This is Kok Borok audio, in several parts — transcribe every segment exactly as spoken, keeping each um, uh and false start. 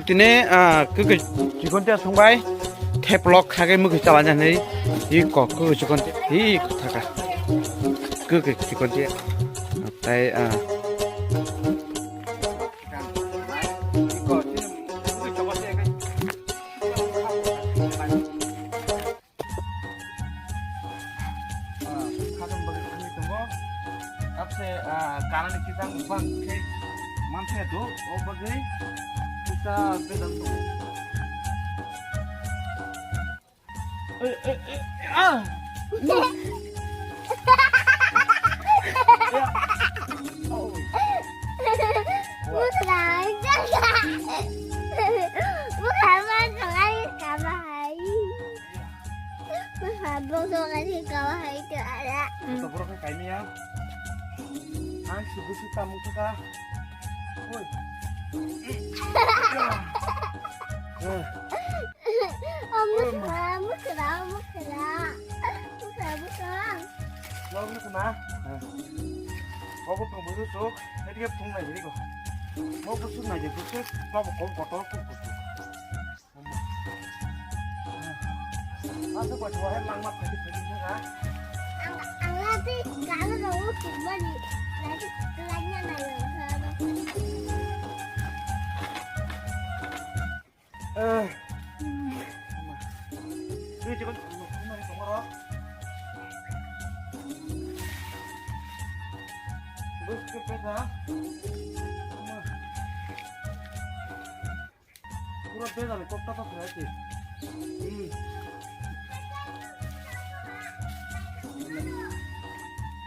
Tini, ah, kwkwi chikon tea songbai, theplok khagai mwkhwi chala nani, hi kok kwkwi chikon tea, hi thaka, kwkwi chikon tea, tai, ah. Ah, khatung bagwi thangwi tongo. Abse, ah, kanani kisang bang khe manse do, o bagwi kisa bedang tongo. Eh, eh, eh, ah! Bwsai jaga. Bwsai ma tongai kama hai. Bwsai bo tongai kama hai to ara. Tabuk khe kaimia. Ang si bwswk tamo thaka. Oi. Eh. Oh, musra, musra, musra. Musra, musra. Lo musra. Eh. Obo tong bwswk sok. Hedi phung nai jeri ko. Mo bwswk nai jeri bwswk. Kabo kol kotor kol kotor. Masa koi tuwa hai langma phadi phadi mona. Ang, ang lati kalo ro tumani. Lati lanya na lo. Eh. Tui jikon. Bus ke pesa. Pura bejal kok tata khwlai se. Hmm.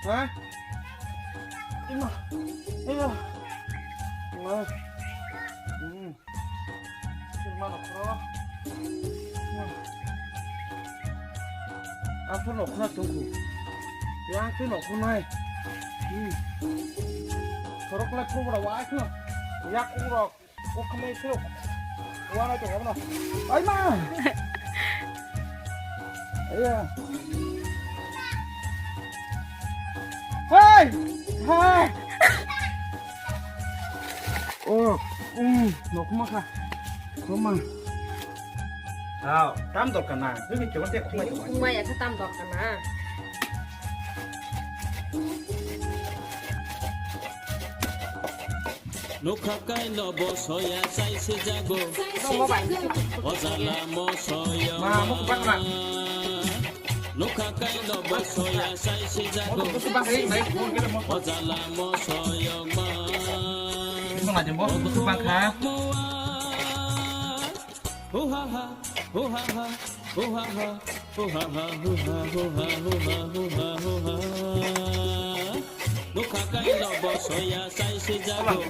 Ha? Ima. Ima. Ima. Hmm. Ima nokhro. Ima. Apo nokhro tongkhu. Yang tu nokhro nai. Hmm. Sorok lai khobra wa khno. Yak khobra. O khamai sirok. Wana to gabna. Ai ma. Iya. Hai. Hai. Oh, um, nokma kha. Nokma. Hao, tam dor kana. Nini chonte khumai to. Khumai ya tam dor kana. Nokha kaino bo soya sai se jago. O jala mo soyo ma. Nokha kaino bo soya sai se jago. O jala mo soyo ma. Hu ha ha, hu ha ha, hu ha ha, hu ha ha, hu ha, hu ha, hu ha, hu ha, hu ha. Nokha kaino bo soya sai se jago.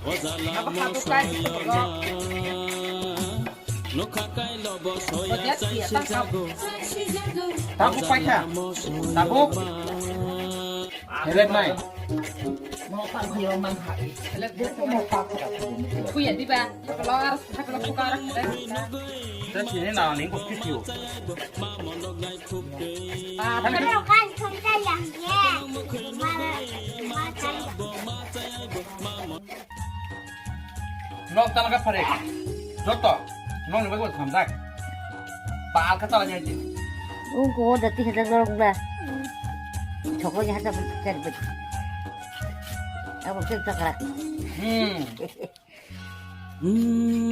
O jala mo soyo ma. Nokha kaino bo soya sai se jago. Tabuk paikha. Tabuk. Helek nai. Kuya diba? Kalau harus, kalau suka harus. Kita sini nang ning kok cucu. Ah, tapi kan cerita yang ya. Mana? Mana? Nok tana ka phare. Joto. Nok ni bagwi thamjak. Pal ka chala nyai. Ung ko da ti hada lorong da. Choko ni hada ber ber. Abo ke takra. Hmm.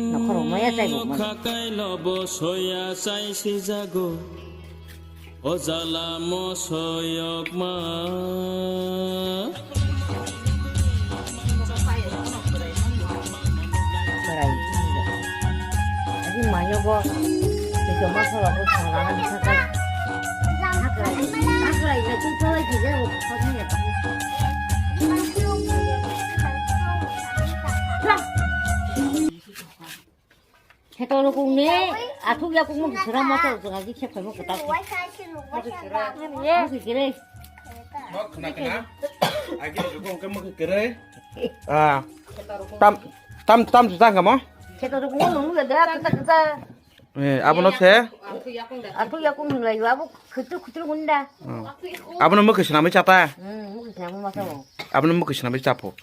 Nokhoro maya chai bo. Khakai lobo soya chai si jago. O jala mo soyokma. Chwrai. Adi mayo bo. Ito masala bo chwrai ani sakai. Hakrai. Hakrai na tu chawai kije bo khotni ya. Kheto rukung ni athuk yakung mo kisura motor jora ji khep khaimo kwtal. Mo kisura. Mo kisura. Nok khna khna. Agi rukung ke mo kisura. Ah. Tam tam tam jang kamo? Kheto rukung mo mo da kita kita. Eh, abono se? Athuk yakung hinlai abo khutu khutu gunda. Hmm. Abono mo kisura mai chata. Hmm, mo kisura mo masa. Abono mo kisura mai chapo.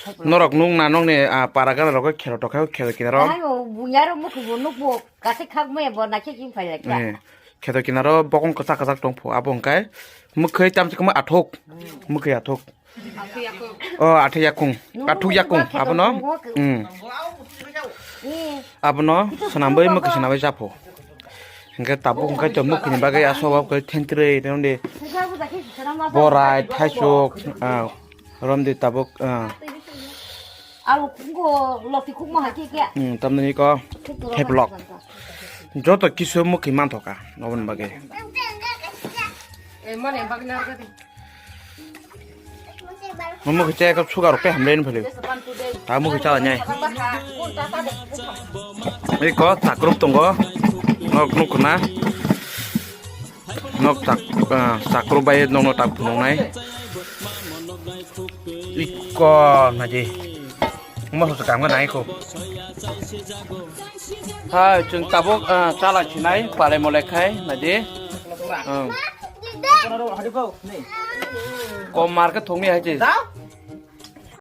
Norok nung na nokni, ah, para gana rok khe khero tokha khero kinaro. Ai bo bunyaro mukhu bo nukbo kasik khak me bo nakhe king phai lai kha. Eh, kheto kinaro bokong kwchak kwchak tongpho, abo hwnkhe mwkhwi tamchikma athuk, mwkhwi athuk. O, athuk yakung, athuk yakung, abono, mm. Abono swnamwi mwkhwi swnamwi japho. Hwnkhe tabuk hwnkhe to mwkhwini bagwi aswk wabwi khe thentrwi tei borai, thaisuk, ah, romdi tabuk, ah. Alu khungo loti khukma hai khe khe. Hmm, tamni ko theplok. Joto kisu mukhi manthoka, oboni bagwi. Mukhi chai ko sugar pe hamre ni phali. Ta mukhi chala nyai. Iko chakrup tongo. Nok nuk na. Nok chak, ah, chakrup bai nokno tak phunuknai. Iko naji. Moso se kam nai ko. Hai, chwng tabuk, ah, chala chinai, palai molai khai, naji. Hmm. Kom mar khe thongni hai je.